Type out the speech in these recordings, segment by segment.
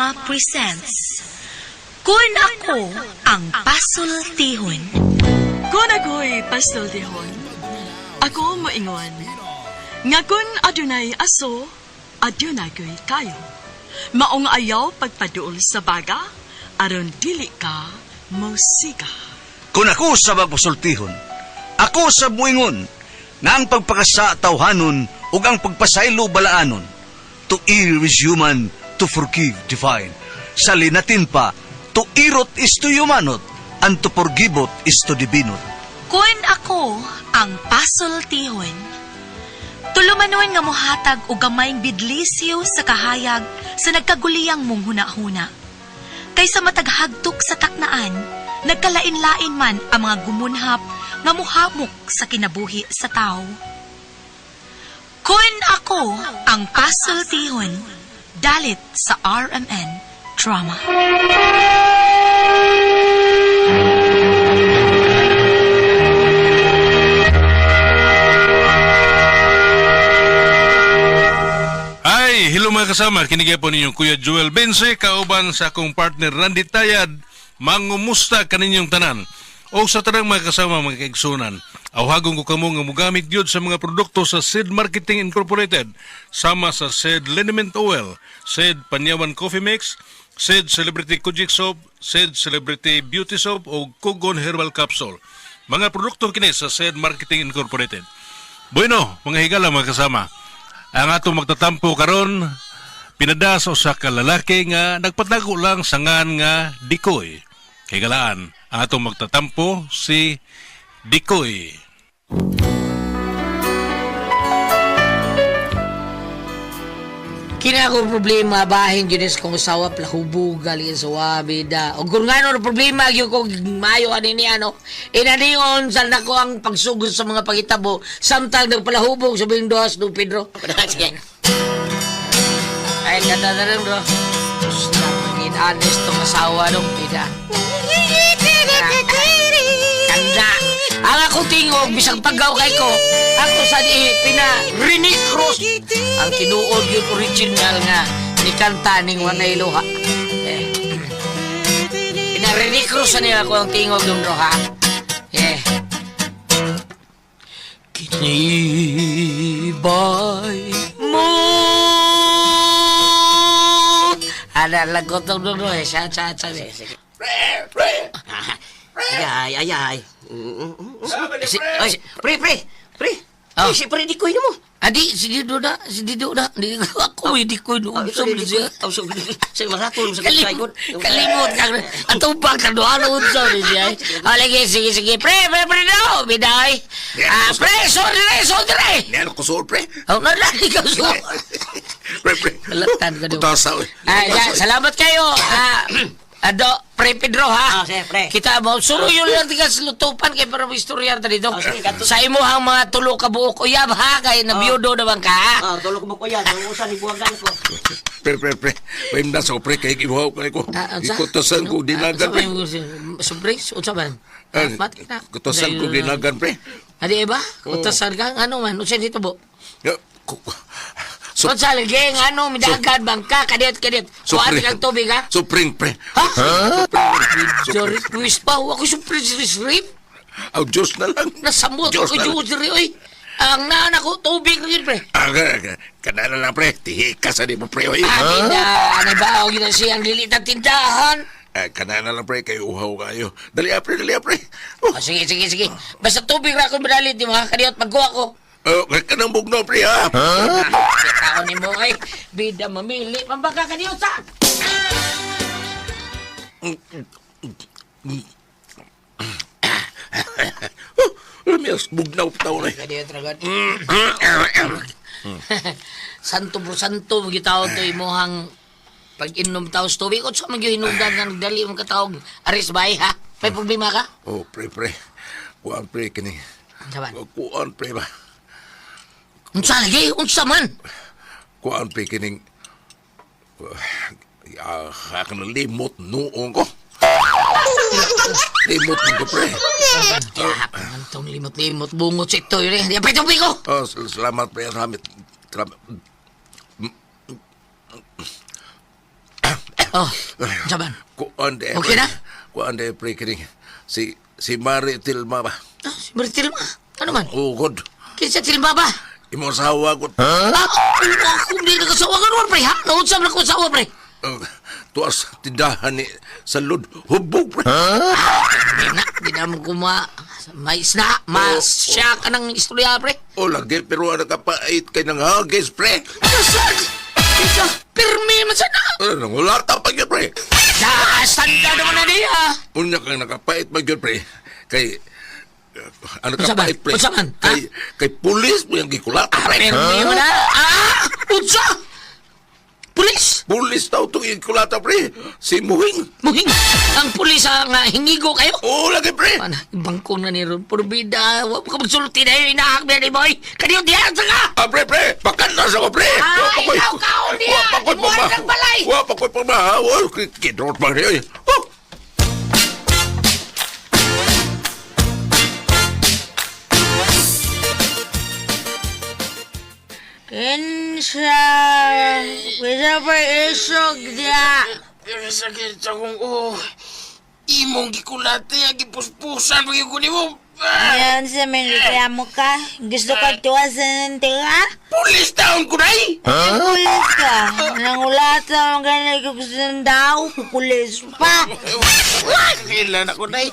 Drama presents Kun Ako Ang Pasultihon. Kung ako'y pasultihon, ako moingon, nga kun adunay aso, adunay ko'y kayo. Maong ayaw pagpaduol sa baga, aron dili ka musika. Kung ako sa magpasultihon, ako sa muingon, nga ang pagpakasa tawhanon ug ang pagpasaylo balaanon. To err is human, to forgive divine. Sa linatin pa, to irot is to humanot, and to forgivot is to divinot. Kun ako ang pasultihon. Tulumanon nga mohatag og gamayng bidlisyo sa kahayag sa nagkaguliyang mong hunahuna. Kaysa mataghagtok sa taknaan, nagkalain-lain man ang mga gumunhap nga muhamok sa kinabuhi sa tao. Kun ako ang pasultihon, dalit sa RMN Drama. Ay, hello mga kasama. Kinigay po ninyong Kuya Joel Bense, kauban sa akong partner Randy Tayad. Mangumusta kaninyong tanan. O sa tanang mga kasama, mga kaigsunan, awhagon ko kamo nga mugamit gyud sa mga produkto sa Seed Marketing Incorporated, sama sa Seed Liniment Oil, Seed Panyawan Coffee Mix, Seed Celebrity Kojik Soap, Seed Celebrity Beauty Soap o Kugon Herbal Capsule. Mga produkto kini sa Seed Marketing Incorporated. Bueno, mga higala mga kasama. Ang atong magtatampo karon pinada sa usa ka lalaki nga nagpatago lang sa ngan nga Dikoy. Higalaan, ang atong magtatampo si Dikoy. Kina akong problema bahin gyud is kung usawa plahubog galing sa wabida. Og kung ngano na problema gyud ko maayo ani ni ano. Inanion sa nako ang pagsugod sa mga pangitabo samtang nagpalahubog sa Bindos do Pedro. Sige. Ay kata na lang bro. Basta maging honest tong asawa nung pida. Kanda. Ang akong tingog, bisag paggaw kay ko, ako sa di pina Rene Cruz. Ang tinuod yung original nga ni kanta ning Wanay Luha. Eh. Pina Rene Cruz sa niya ako ang tingog yung roha. Eh. Kinibay mo. Ana lang ko itong dulo eh. Sa, sa, sa. Sige. Ay, ay, ay. Si, Ay, pre, pre, pre. Oh. Ay, si pre, di ko mo. Adi, si Dido na, si Dido na. Di ko ako, hindi ko inuusap na siya. Oh, so, sa maraton, sa Kalimot, kalimot ka. Ang tumpang ka doon, ano unsa ni siya. Ah, lagi, sige, sige. Pre, pre, pre, no, biday. Ah, pre, sorry, sorry. Niano ko sol, pre. Oh, na, na, ikaw, sorry. Pre, pre. Kalatan ka doon. Utasa, oy. Ah, ya, salamat kayo. Ah, Ado, pre Pedro ha. Ah, sige, pre. Kita mo, suro yun lang tigas lutupan kay para istorya ta dito. Ah, sige, kato. Sa imuhang mga tulo ka buok uyab ha kay nabiyudo naman ka ha. Ah, tulog mo ko yan. Ang usan, ibuwagan ko. Pre, pre, pre. Paimda sa pre, kay ibuhaw kay ko. Ah, unsa? Ikutosan ko Ano? dinagan, Ah, pre. unsa man, Sobre, unsa man? Ah, Mati na. Kutosan ko dinagan, pre. Adi ba? Kutosan ka? Ano man? Unsa dito bo? Ya, So, Unsa lagi ano midagan bangka kadiyot kadiyot. Kuan Supre. kang tubig ha? Supring, pre. Ha? Sorry, twist pa. Ako supre rip. Aw, Diyos na lang. Nasamot Diyos ko na lang. Diyos diri oy. Ang naan ako tubig rin pre. Ah, Kana na lang, pre. Tihika sa di mo, pre, oy. Ah, tinda, ano ba og yun siyang lilit ang tindahan. Ah, kana na lang, pre. Kay uhaw kayo. Dali, ah, pre. Dali, ah, pre. Oh, Oh, sige, sige, sige. Basta tubig ra ako madalit di mga kadiyot magkuha ko. oh, kanang bugno, pre, ha? Tao ni mo ay bida mamili pambaka kadiyot sa. Oh, Lumias, bugnaw pa tao na. eh. Kadiyot ra god. Santo bro santo gitaw to imuhang pag-inom tao sa tubig. Unsa man gyud hinungdan nga nagdali mo katawag aris bay ha? May problema ka? Oh, pre, pre. Kuan, pre, kini. Unsa man? Kuan, pre, ba? Unsa lagi? Unsa man? Kuan, pre, kining... Ah, akin na limot noong ko. Limot ko, pre. Yahap man tong limot-limot bungot sa ito yun eh. Di pa tubig ko. Oh, salamat, pre. Salamat. Salamat. Oh, unsa man? Kuan de. Okay na? Kuan de, pre, kining. Si Mari Tilma ba? Ah, si Maritilma. Ano man? Ugod. Kinsa tilma ba? Imo asawa ko. Ah, ako hindi nakasawa ka naman, pre, ha? Naunsa man ako asawa, pre. Tuas tindahan ni sa lud. Hubog, pre. Hindi na, di na mo kuma... Mais na, mas siya ka ng istorya, pre. O lagi, pero ano kapait kay nang hagis, pre. Nasaan? Isa, pirmi man sana. Ano, nangulata pa yun, pre. Nasanda naman na niya. Unya kang nakapait pa yun, pre. Kay, ano Unsa man? kapait, pre? Unsa man? Ha? Kay pulis mo yung gikulata, pre. Pirmi man na. Ah! Unsa? Pulis! Pulis daw itong gikulata, pre. Si Muhing. Muhing! Ang pulis ah, nga hingigo kayo. Oo, lagi, pre. Ano, bangkong na ni Ron. Purbida, huwag ka magsulti na yun. Inaak ni boy. Kaniyo diyan sa ka! Ah, pre, pre. Pakantas ako, pre. Ay, Wa pa ko'y- ikaw, kaon niya. Wa pa ko'y Imuha pama- ng balay. Wa pa ko'y pamahaw. Oh, kidrot pa niya, eh. Oh! Kinsa, kinsa pa isog diya. Pero sakit sa kong oh. Imong gikulate, ang gipuspusan, pag yung mo. Ah, Ngayon sa may reklamo ka, gusto ka tuwasan ng tira? Pulis taon ko na eh! Pulis ka. Nangulata ang ganun ko gusto ng daw, pulis pa. Kailan ako na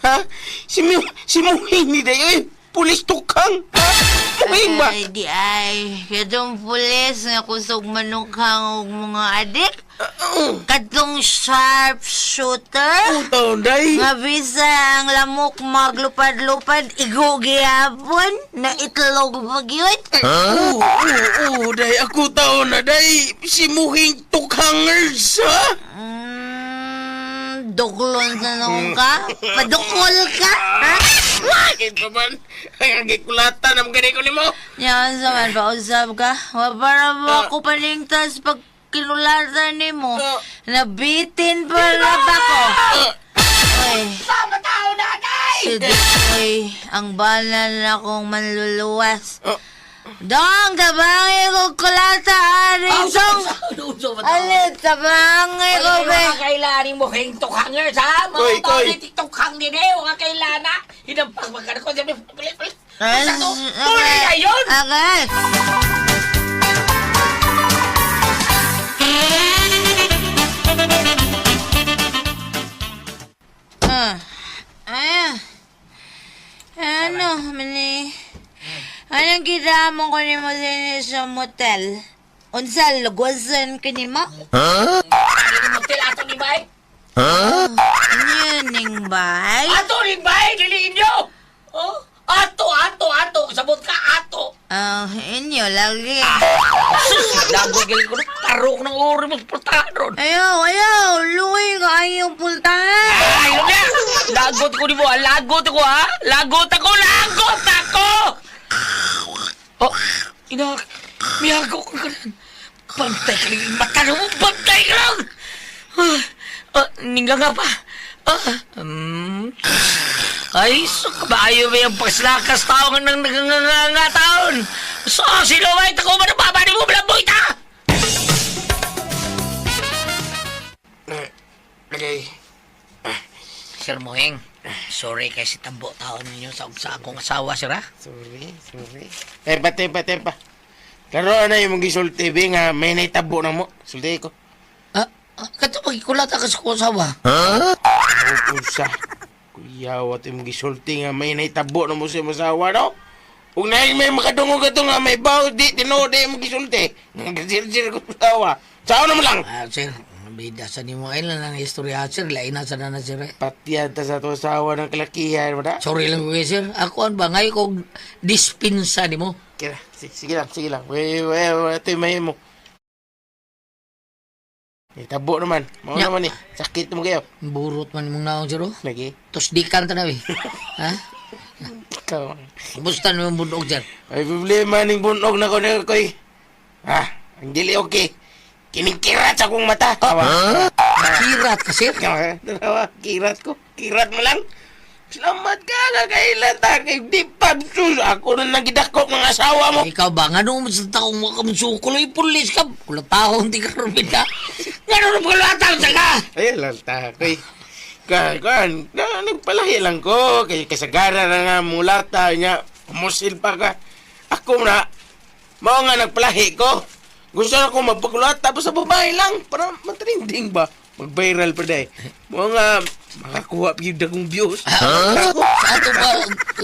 Ha? Si Muhing ni Dayo eh. Pulis tukang. Ha? Muhing ba? Ay, di ay. Katong pulis nga kusog manukhang og mga adik. Katong sharp shooter. Taon day. Nga bisa ang lamok maglupad-lupad, igo gihapon, na itlog pa gyud. Oo, oo, oo, day. Ako taon na day. Si Muhing tukhangers, ha? Duklon sa noong ka? Padukol ka? Ha? Bakit pa man? Ay, ang gikulata na mga ko nimo. Yan sa man, pausap ka. Wa para mo ako paningtas pag kinulatan nimo. Nabitin pa na ba ko? Uy. Si Dikoy, ang bala na akong manluluwas. Dong, tabangi ko kulata, ari. Dong, alit, tabangi ko, be. Mga kailanin mo, hing tukhangers, ha? Mga Koy, tao koy. na tiktukhang din eh. Mga kailana. Hinampag magkano ko. Pulis, pulis. Ay, Tuloy na yun! Okay. Ah. Ay. Ano, mani? Anong gidamon ko ni mo din sa motel? Unsa, lugwasan ka ni mo? Ano motel ato ni Bay? Ano yun, ning bay? Ato ni Bay, diliin nyo! Oh? Ato, ato, ato. Sabot ka, ato. Ah, inyo lagi. Sus, lago galing ko na. Tarok ng uri mo sa pultahan ron. Ayaw, ayaw, luwi ka ayaw pultahan. Ay, yun na! Lagot ko ni mo, ah. Lagot ko, ha? Lagot ako! Lagot ako! Oh, ina, miyago ko ka lang. Bantay ka lang, mata mo, bantay ka lang! Ah, ah, ningga nga pa. Ah, Ay, so kabayo ba yung pagslakas tao nga nang naganganga taon? So, sino ba ito ko ba ni mo blaboy ta? Lagay. Sir Moheng, sorry kay si Tambo taon ninyo sa akong asawa, sir, ha? Sorry, sorry. Tempa, tempa, tempa. Laro na yung mga gisulti, be, nga may naitabo na mo. Sulti ko. Ah, ah, kato pagkikulata ka sa akong asawa. Usa. Kuya, wat yung gisulti nga may naitabo na mo sa imong asawa, no? Ug naing may makadungog ato nga may baw di tinuod di imong gisulti. Nagasirsir ko sa asawa. Sao naman lang. Ah, sir, bida sa nimo ay lang ang istorya, sir. Lain na sa na, sir. Eh. Patiyan ta sa ato asawa ng kalakihan, wala? Sorry lang ko, sir. Ako ang bangay kong dispinsa nimo. Kira, sige lang, sige lang. We, we, we, ito yung may mo. Itabo naman. Mao Nya. naman eh. Sakit mo kayo. Burot man imong naong, sir. Oh. Lagi. Tos di kan tanaw, eh. Ha? Ikaw. Kumusta na yung bundok, sir? May problema ning bunog na ko na koy. Ha? Ang dili okay. Kiningkirat sa akong mata. Awa. Kirat ka, sir. Dalawa, kirat ko. Kirat mo lang. Salamat ka nga kailan ta kay di pa sus ako na nagidakop ng asawa mo. Ikaw ba? Nga nung sa taong mga kamusukol, ay pulis ka. Kulatahon, di ka rumita. Nga nung kulatahon sa ka! Ay lang ta kay ka kuan na nagpalahi lang ko kay kasagara na nga mulata nya musil pa ka. Ako na mao nga nagpalahi ko. Gusto na ko magpakulata pa sa babae lang para matrending ba. Mag-viral pa day. Mao nga makakuha pa gyud akong views. Huh? Sa ato ba,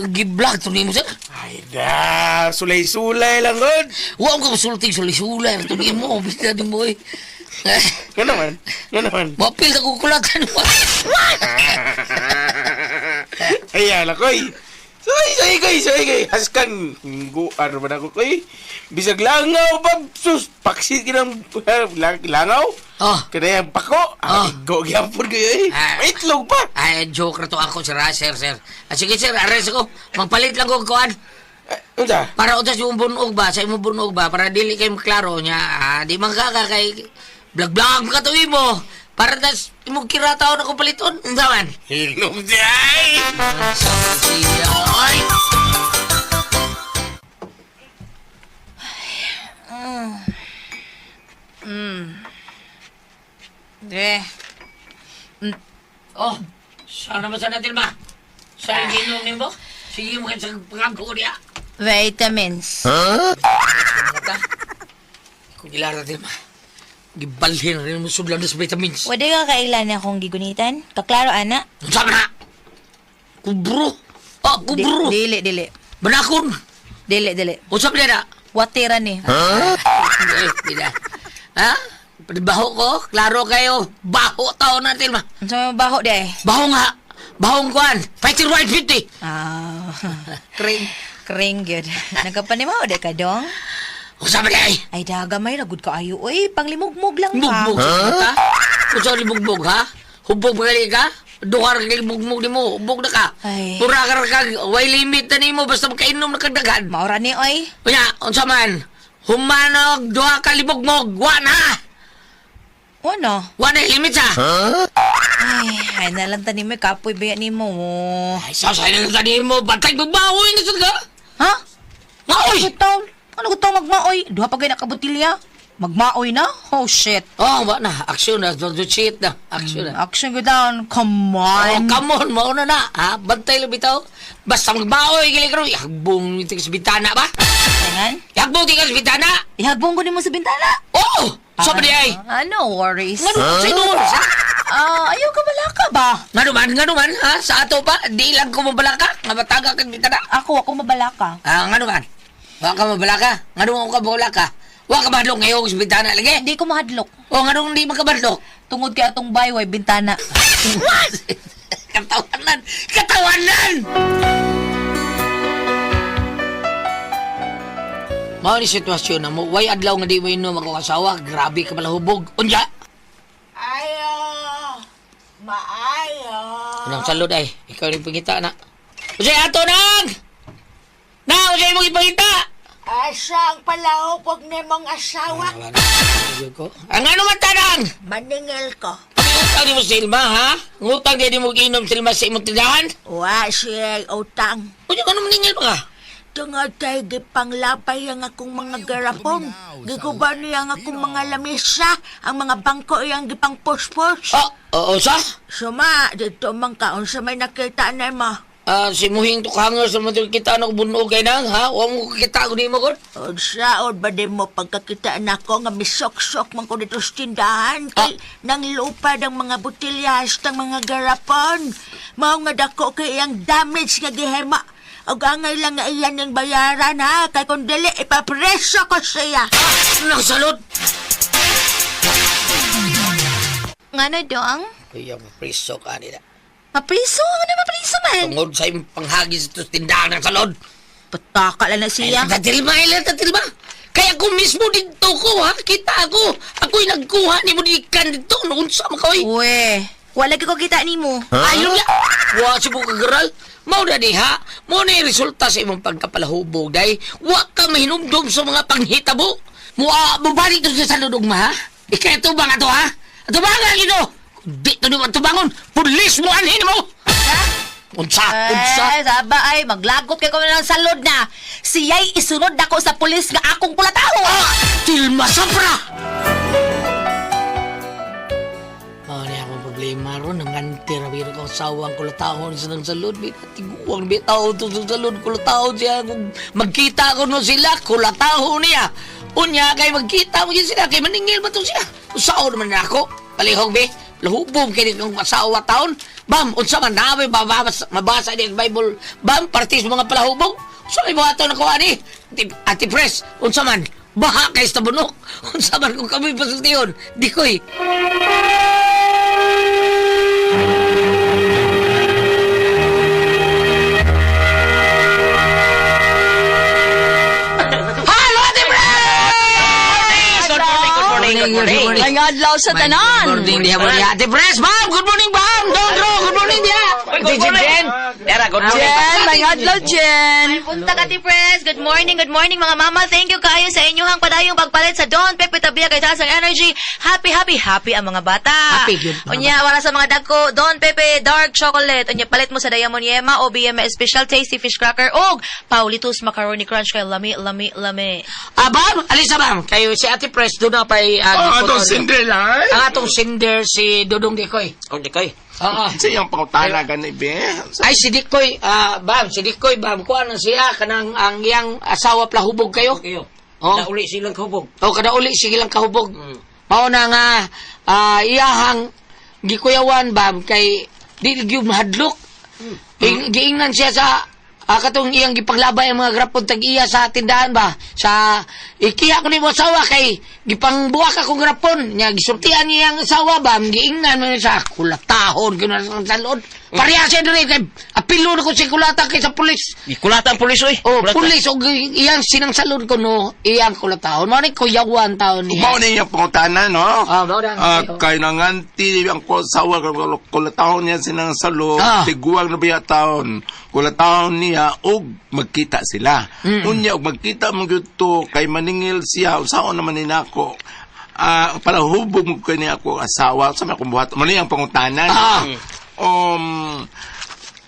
giblock to nimo sir? Ay da, sulay-sulay lang gud. Huwag ka masulting sulay-sulay. Ito nimo, bista ni mo eh. Nga naman, nga naman. Mapil na kukulatan mo. Ay, ala koy. Soy, soy, koy, soy, koy. Haskan, guar ba na ko, koy? Bisag langaw ba? Sus, paksi kinang langaw. Oh. Kanayang pako. Oh. Ah, igo gyapon kayo eh. Ah. May itlog pa. Ay, joke na to ako, sir, ah, sir, sir. Ah, sige, sir, arrest ko. Magpalit lang ko kuan. Eh, unsa? Para utas yung bunog ba, sa imong bunog ba, para dili kayo maklaro niya, ah, di man ka ka kay blag-blag ka tuwi mo. Para tas imong kirataon ako paliton. Unsa man? Hilom di ay. Ay! Eh, Oh, sana ba sa natin ba? Sa ginom nimo? Sige mo sa pangako niya. vitamins. Kung ilara natin ba? Gibalhin na rin mo sudlan sa vitamins. Wala ka kailan akong gigunitan? Kaklaro, ana? Unsa man na? Kubro. Ah, kubro. Dili, dili. Banakon. Dili, dili. Unsa man na? Watira ni. Eh, di na. Ha? Baho ko, klaro kayo. Baho tao natin ma. Unsa may baho di ay? Baho nga. Bahong kuan. Fighting right 50. Ah, Kring. kring gyud. Nagkapanimaw di ka dong? Unsa man ay? Ay daga may ragud ka ayo oy, panglimugmug lang ka. Bugbog sa ha? Unsa ni bugbog ha? Hubog ba gali ka? Duha ra kay bugbog nimo, hubog na ka. Ay. Pura ka ra kag way limit na nimo basta makainom na kag daghan. Maura ni oy. Unya, unsa man? Humanog duha ka libugmog, wa na. Ano? Wa na limit sa. Ay, ay na lang tani mo kapoy ba nimo. Ay, sa sa na tani mo, bantay magbahoy na sad ka. Ha? Maoy. Ano Ano ko to magmaoy? Duha pa gay nakabotilya. Magmaoy na? Oh shit. Oh, wa na. Aksyon na. Don't cheat na. Aksyon na. Action go down. Come Oh, on. come on, mauna na. Ha? Bantay lang bitaw. Basta magbaoy, gili karon. Ihagbong iti sa bintana ba? Tangan? Ihagbong iti sa bintana. Ihagbong ko nimo sa bintana. Oh! Sabi di ay. Ah, no worries. Ngano huh? Sino sa? Ah, ayaw ka balaka ba? Ngano man, ha? Sa ato pa, di lang ko mabalaka. Nga mataga kag bintana. Ako, ako mabalaka. Ah, ngano man? Wa ka mabalaka? Ngano man ka mabalaka? Wa ka mahadlok ngayong sa bintana lagi? Hindi ko mahadlok. O ngano di makabadlok? Tungod kay atong bayway bintana. What? Katawanan! Katawanan! Mao ni sitwasyon na mo, way adlaw nga di mo inom ako asawa, grabe ka malahubog. Unya! Ayo. Maayo. Anong salud ay, ikaw rin pangita na. Usay ato nang! Na, usay mong ipangita! Asa ang palahupog ni mong asawa? Wala na, ko. Ang ano man tanang? Maningil ko. Pangutang ni mo Silma, ha? Ngutang di mo giinom Silma sa imong tindahan? Wa siya utang. Unya ka naman ningil pa ka? Tungod kay gipanglapay ang akong mga garapon. Giguba niya ang akong mga lamisa. Ang mga bangko iyang gipangpuspos. Oh, oo, sa? Suma, dito man kaon sa may nakita na mo. Ah, si Muhing tukanger sa mga kita na bunog kay nang, ha? Wa mo kita ko nimo kon. Od sa od ba di mo pagkakita nako nga misok-sok man ko dito sa tindahan kay nang lupad ang mga botilyas tang mga garapon. Mao nga dako kay iyang damage nga gihema. Og angay lang nga iyan ning bayaran ha kay kung dili ipapreso ko siya. Nagsalot. Ngano doang? Kuya, mapriso ka nila. Mapriso? Ano mapriso man? Tungod sa imong panghagis ito sa tindahan ng salon. Pataka lang na siya. Ay, tatilma, ilan tatilma. Kaya ako mismo dito ko, ha? Kita ako. Ako'y nagkuha ni mo di ikan dito. Noon sa makaoy. Uwe, wala gyud ko kita nimo. Ayaw niya. Wa si mo kagaral. Mao na di ha. Mao na yung resulta sa imong pagkapalahubog, day. Wa ka mahinumdum sa mga panghitabo. Mua, mubalik to sa saludog ma, ha? Ikay tubang ato, ha? Atubangan gino! Di to nimo atubangon. Pulis mo anhin mo! Ha? Unsa? Unsa? Eh, saba ay, maglagot kay ko ng salod na. Siya'y isunod nako sa pulis nga akong kulataho. Ah! Tilma sobra! Mao ni akong problema ron, nanganti ra biro ko sawang kulatahon sa nang salud, bi tiguang bitaw to sa salud kulatahon siya kung magkita ko no sila kulatahon niya. Unya kay magkita mo yun sila kay maningil ba to siya? Usaon man na ako. Palihog be. Lahubog kay kong asawa taon. Bam, unsa man nabi mabasa, mabasa din Bible. Bam, partis mga palahubog. Unsa may buhaton ako ani? Ati Pres, unsa man? Baha kay sa bunok. Unsa man kung kami pasultihon. Di ko'y. Hello, Ate Pres! Good morning, good morning, good morning. May adlaw sa tanan. Good morning, diha mo niya. Ate Pres, ma'am! Good morning, ma'am! Don Ro, good morning, diha! Good morning. Era, good morning. Jen, may adlaw, Jen. Punta ka, Pres. Good morning mga mama. Thank you kayo sa inyong padayong pagpalit sa Don Pepe Tabia kay taas ang energy. Happy, happy, happy ang mga bata. Happy, yun, mga Unya, wala sa mga dagko, Don Pepe Dark Chocolate. Unya, palit mo sa Diamond Yema o BM Special Tasty Fish Cracker og Paulitos Macaroni Crunch kay lami, lami, lami. Ah, ma'am! Alisa, ma'am! Kayo si Ate Pres, doon na pa'y... Oh, atong Cinderella. Ang atong sender, si Dudong Dikoy. Oh, di koy. Oo. Sa iyang pangutana gani be. Ay, si Dikoy, ah, bam, si Dikoy, bam, kuha na siya, kanang ang iyang asawa plahubog kayo. Kayo. Oh. Nauli silang kahubog. O kada uli, sige lang kahubog. Mao na nga, iyahang gikuyawan, bam, kay di gyud mahadlok. Giingnan siya sa katong iyang gipanglabay ang mga grapon tag iya sa tindahan ba sa ikiha ko nimo asawa kay gipangbuak akong grapon nya gisultian niya ang asawa ba giingnan man siya kulatahon gyud na sa salod pareha siya diri kay apilo na ko si kulata kay sa pulis. Ikulata ang pulis, oy. Oh, Kulata. pulis og iyang sinang salod ko no, iyang kulatahon. Mao ni kuyawan taon niya. Mao ni iyang pangutana, no? Ah, mao na. Ah, kay nanganti ang asawa kulatahon niya sinang salo, tiguang na biya taon. Kulatahon niya og magkita sila. Unya og magkita mo gyud to kay maningil siya usaon naman ni nako. Ah, para hubog mo kay niya ako asawa sa akong buhat. Mao ni ang pangutana.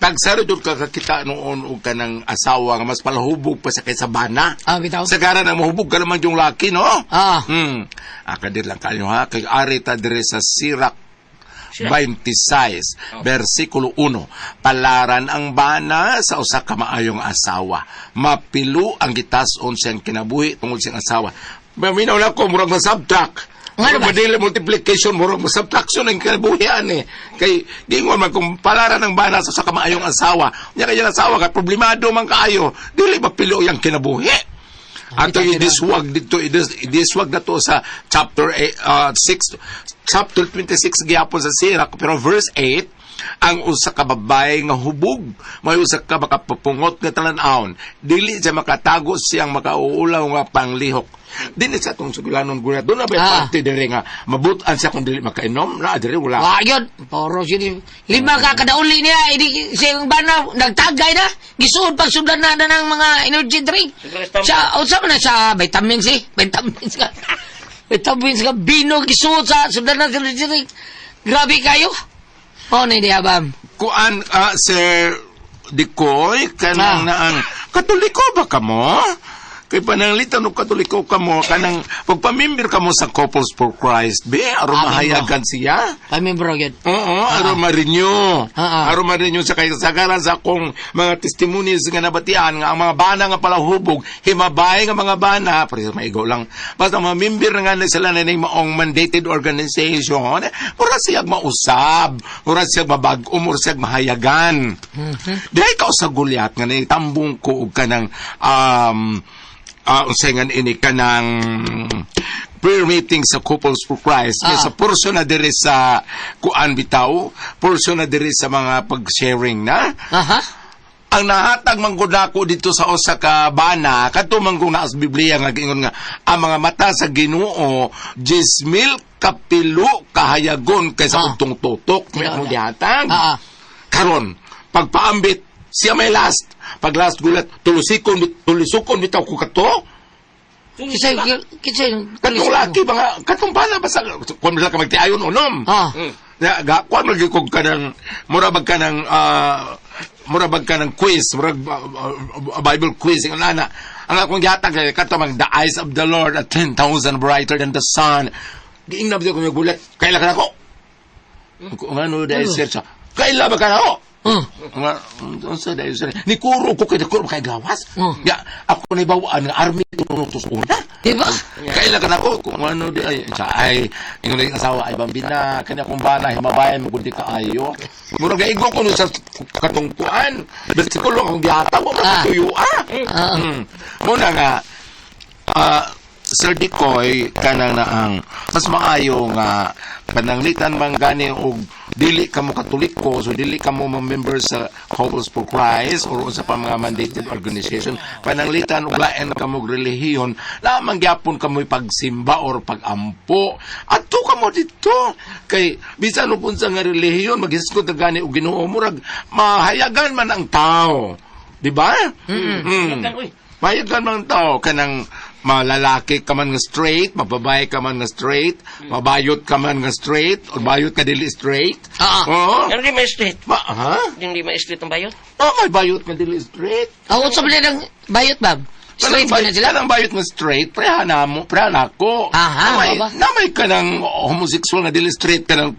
Tagsaro jud ka kakita noon og kanang asawa nga mas palahubog pa sa kaysa bana. Ah, bitaw. Sa gara na mahubog ka naman yung laki, no? Ah. Akadir lang kayo ha. Kay ari ta dire sa Sirak 26, versikulo 1. Palaran ang bana sa usa ka maayong asawa. Mapilo ang gitason siyang kinabuhi tungod siyang asawa. Maminaw lang ko, murag masubtract. Nga Murag ba? madili multiplication, murag masubtraction ang kinabuhian eh. Kay, gingon man, kung palaran ang bana sa usa ka maayong asawa, nya kay asawa kay problemado man kaayo, dili mapilo ang kinabuhi. Ato idiswag dito, idiswag na to sa chapter 6, chapter 26 gyapon sa Sirach, pero verse 8, ang usa ka babae nga hubog, may usa ka makapapungot nga talan-awon, dili siya makatago siyang makauulaw nga panglihok. Dili sa atong suglanon gulat. Doon na ba parte diri nga mabutan siya kung dili makainom? Na diri wala. Wa yun. Poro siya. Lima ka kada uli niya. Idi siyang bana nagtagay na. Gisuod pag sundan na na ng mga energy drink. Sa unsa man na sa vitamins eh. Vitamins ka. Vitamins ka bino gisuod sa sundan na sa energy drink. Grabe kayo. Oh, ni diha bam. Kuan Sir Dikoy kanang naang Katoliko ba kamo? Kay pananglitan og Katoliko kamo kanang pagpamimber kamo sa Couples for Christ be aron Ah, mahayagan siya. Pamembro gyud. Oo, aron ma-renew. Aron ma-renew sa kay sagaran sa akong mga testimonies nga nabatian nga ang mga bana nga palahubog, himabay nga mga bana, pero maigo lang. Basta mamimber nga na sila na ning maong mandated organization, mura siyag mausab, mura siyag mabag-o, mura siyag mahayagan. Dahil ka sa gulyat nga nitambong ko og kanang unsay nga ini kanang prayer meeting sa Couples for Christ. Kaya sa portion na diri sa kuan bitaw, portion na diri sa mga pag-sharing na. Aha. Ang nahatag man gud nako dito sa usa ka bana, kadto man kung naas Biblia nga giingon nga ang mga mata sa Ginoo 10,000 kapilo kahayagon kaysa udtong tutok. May akong gihatag. Karon, pagpaambit, siya may last. Pag last gulat, tulusikon, tulisukon bitaw ko kato. Kisay kisay Katong laki mga katong bana basta kuan sila ka magtiayon unom. Na ga kuan lagi kog kanang mura bag kanang mura bag ka ng quiz, murag Bible quiz ingon ana. Ang akong gihatag kay kato mag the eyes of the Lord are 10,000 brighter than the sun. Giingnan ko gulat. Kaila ka nako. Kung ano dahil sir siya. Kaila ba ka nako? Nga, unsa dahil sir. Ni kuro ko kay kuro kay gawas. Ya, ako ni bawaan nga army tuno to sa una. Diba? Kaila ka nako kung ano di ay siya ay ingon ang asawa ay bambina kanya kung bana himabayan mo kundi kaayo. Murag gaigo ko nun sa katungkuan. Bersikulo akong gihatag wa man tuyo ah. Muna nga Sir Dicoy kanang na ang mas maayo nga pananglitan man gani og dili ka mo Katoliko, so dili ka mo member sa Couples for Christ or unsa pa mga mandated organization, pananglitan og lain ka mo relihiyon, lamang gyapon ka mo'y pagsimba or pagampo, adto ka mo dito kay bisan og unsa nga relihiyon, maghisgot na gani og Ginoo, murag mahayagan man ang tao, di ba? Mahayagan man ang tao kanang malalaki ka man nga straight, mababae ka man nga straight, mabayot ka man nga straight, o bayot ka dili straight. Oo. Pero di may straight. Ma, ha? Hindi may straight ang bayot. Oh, may bayot nga dili straight. Ako sa mga ng bayot, Bab. Straight ba na sila? Kanang bayot nga straight, preha na mo, preha na ako. Aha, namay, ba? namay ka ng homosexual nga dili straight ka ng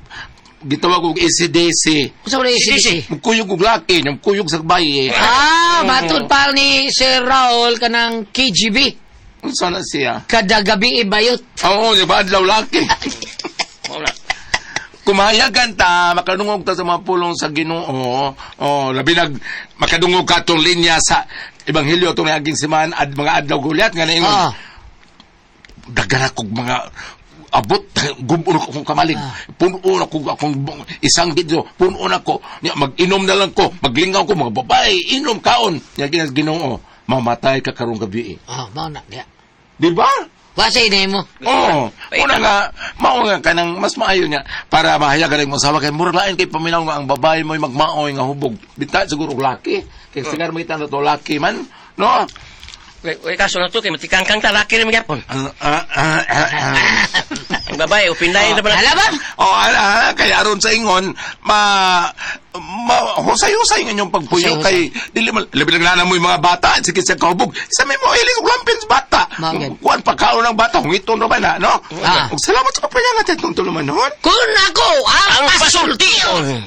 gitawag og ACDC. Unsa man yung Mukuyog og laki, mukuyog sa baye. Ah, matod pa ni Sir Raul kanang KGB. Unsa na siya? Kada gabi ibayot. Oo, di ba adlaw laki? Wala. Kumayagan ta, makadungog ta sa mga pulong sa Ginoo. Oh, labi nag makadungog ka tong linya sa ebanghelyo tong niaging siman ad mga adlaw gulyat nga naingon. Daghan akong mga abot, gubuno ko akong kamalig. Puno na ko akong isang video, puno na ko. Nya, mag-inom na lang ko, maglingaw ko mga babae, inom kaon. Nya ginas Ginoo, mamatay ka karong gabi. Ah, mao na diha. Di ba? Wa sa inay mo. Oo. Una nga, mao nga kanang mas maayo niya para mahayagan ang asawa kay murag lain kay paminaw nga ang babae mo'y magmaoy nga hubog. Binta siguro og laki. Kay sigar mo kita to laki man, no? Wait, kaso na to, kay matikangkang ta, laki rin magyapon. Ang babae, upindahin na ba? Hala ba? Oh, ala, kaya aron sa ingon, ma, ma husay-husay nga inyong pagpuyo kay dili man labi lang na mo yung mga bata sige sa kahubog. Sa may mo ilis og lampin sa bata. Mao, Kuan pagkaon ng bata, hungiton ra ba na, no? Ah. Ug salamat sa papayangat itong tulumanon. Kung ako ang Ang pasultion!